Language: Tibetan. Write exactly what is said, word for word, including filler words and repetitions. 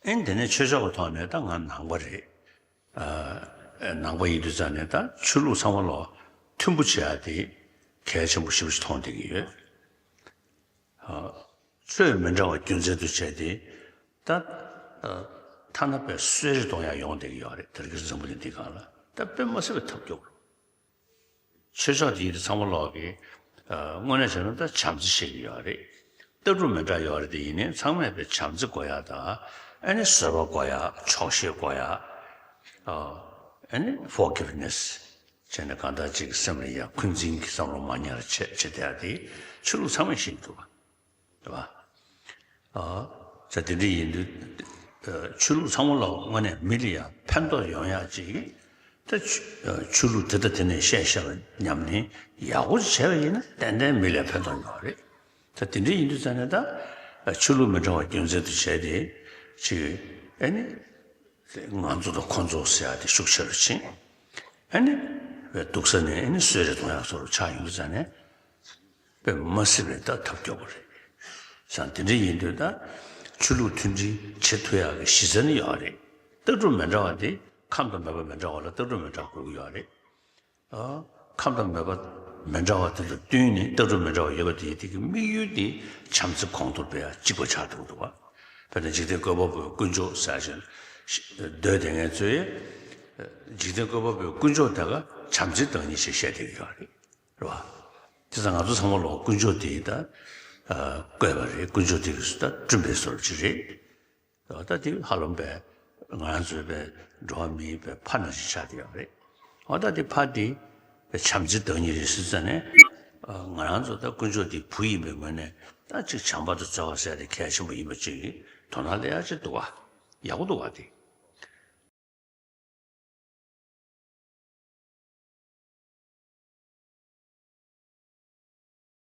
ཨེ་དེ་ནས་ཆོས་ཕྱོགས་ཀྱི་ཐོག་ནས་ད་ང་ནང་པ་རེད། ཨ་ནང་པ་ཡིན་དུས་ཙང་ནས་ད་ཆོས་ལུགས་ཚང་མ་ལོ་མཐུན་པོ་བྱེད་ཡ་དེ་གལ་ཆེན་པོ་ཞེ་པོ་ཞིག་མཐོང་བསྡད་ཀྱི་ཡོད། ཨ་ཆོས་མི་འདྲ་བ་རྒྱུ་མཚན་དུ་བྱས་ཏེ་ད་ཨ་ཐ་ན་དཔེ་གསོད་རེས་གཏོང་ཡ་ཡོང་བསྡད་ཀྱི་ཡོད་རེད། དེ་རིང་འཛམ་བུ་གླིང་འདི་སྒང་ལ་ད་དཔེ་མ་སྲིད་པའི་ཐབས་སྐྱོ་པོ། ཆོས་ཕྱོགས་དེ་ཡིན་དུས་ཚང་མ་ལོག་གི་ཨ་དངོས་གནས་བྱས་ན་ད་བྱམས་བརྩེ་བཤད་ཀྱི་ཡོད་རེད། ལྟ་གྲུབ་མི་འདྲ་ཡོད་རེད། དེ་ཡིན་ནའི་ཚང་མས་དཔེ་བྱམས་བརྩེ་དགོས་ཡ་དང་ཨ་ནི་བཟོད་པ་དགོས་ཡ། ཆོག་ཤེས་དགོས་ཡ། ཨ་ཨ་ནི་ཕོར་གིབ་ནེ་སི་བྱས་ནས་གང་ལྟར་ཅིག་སེམས་ལ་ཡ་འཁོན་འཛིན་གྱི་བསམ་བློ་མ་ཉར་བྱེད་བྱེད་བསྡད་ཡ་དེ་ཆོས་ལུགས་ཚང་མས་བཤད་ཀྱི་འདུག་བ། རེད་བ། ཨ་ད་དེ་འདྲ་ཡིན་དུས་ཨ་ཆོས་ལུགས་ཚང་མ་ལ་དངོས་གནས་མི་ལ་ཡང་ཕན་ཐོགས་ཡོང་ཡག་ཅིག་ད་ཆོས་ཨ་ཆོས་ལུགས་དེ་དང་དེ་ནས་བཤད་བཤད་པ་ཉམས་ལེན་ཡག་པོ་བྱས་པ་ཡིན་ན་ཏན་ཏན་མི་ལ་ཕན་ཐོགས་ཡོང་བ་རེད། ད་དེ་འདྲ་ཡིན་དུས་ཙང་ནས་ད་ཨ་ཆོས་ལུགས་མི་འདྲ་བ་རྒྱུ་མཚན་དུ་བྱས་ཏེ་ཅིག་ཨ་ནི་ང་ཚོ་དང་ཁོ་ཚོ་ཟེར་ཡག་དེ་ཤུགས་ཆེ་རུ་ཕྱིན། ཨ་ནི་སྡུག་ས་ནས་ཨ་ནི་གསོད་རེས་གཏོང་ཡག་སོགས་ཆགས་ཡོང་དུས་ཙང་ནས། དཔེ་མ་སྲིད་པའི་ད་ཐབས་སྐྱོ་པོ་རེད། བྱས་ཙང་དེ་འདྲ་ཡིན་དུས་ད་ཆོས་ལུགས་མཐུན་སྒྲིལ་བྱེད་ཐུབ་ཡག་གི་གཞི་རྩ་ནི་ཡོད་རེད། ལྟ་གྲུབ་མི་འདྲ་བ་དེ་ཁམས་དང་མོས་པ་མི་འདྲ་བ་ལ་ལྟ་གྲུབ་མི་འདྲ་དགོས་ཀྱི་ཡོད་རེད། ཨ་ཁམས་དང་མོས་པ་མི་འདྲ་བ་དེ་དང་བསྟུན་ནས་ལྟ་གྲུབ་མི་འདྲ་བ་ཡོད་པ་དེ་དེ་གི་དམིགས་ཡུལ་དེ་བྱམས་བརྩེ་གོང་མཐོར་སྤེལ་ཡག་གཅིག་པ་ཆགས་འགྲོ་གི་འདུག་བ། དཔེར་ན་འཇིག་རྟེན་བཀོད་པ་པོའི་དཀོན་མཆོག་ཟེར་བཞིན་མདོ་སྡེ་ལྔའི་གཙོས་འཇིག་རྟེན་བཀོད་པ་པོའི་དཀོན་མཆོག་དེ་ག་བྱམས་བརྩེའི་བདག་ཉིད་ཞེས་བཤད་བསྡད་ཀྱི་ཡོད་རེད། རེད་བ། དེ་ཙང་ང་ཚོ་ཚང་མ་ལོ་དཀོན་མཆོག་དེ་ད་ཨ་བཀོད་པ་རེད། དཀོན་མཆོག་དེ་གིས་ད་བསྐྲུན་པའི་བཟོ་འདྲ་ཅིག་རེད། ད་དེ་ཧ་ལམ་པའི་ང་རང་ཚོའི་པའི་འགྲོ་བ་མིའི་པའི་ཕ་ནང་བཞིན་ཆགས་བསྡད་ཡོད་རེད། འོ་ད་དེ་ཕ་དེ་པའི་བྱམས་བརྩེའི་བདག་ཉིད་རེད་ཟེར་ཙང་ནས་ཨ་ང་རང་ཚོ་ད་དཀོན་མཆོག་དེའི་བུ་ཡིན་པའི་ངོས་ནས་ད་ཅིག་བྱམས་པ་དང་བརྩེ་བ་ཟེར་དེ་གལ་ཆེན་པོ་ཡིན་པ་ཅིག་དོ་སྣང་སླེབས་ཡག་ཅིག་འདུག་བ། ཡག་པོ་འདུག་བ་དེ།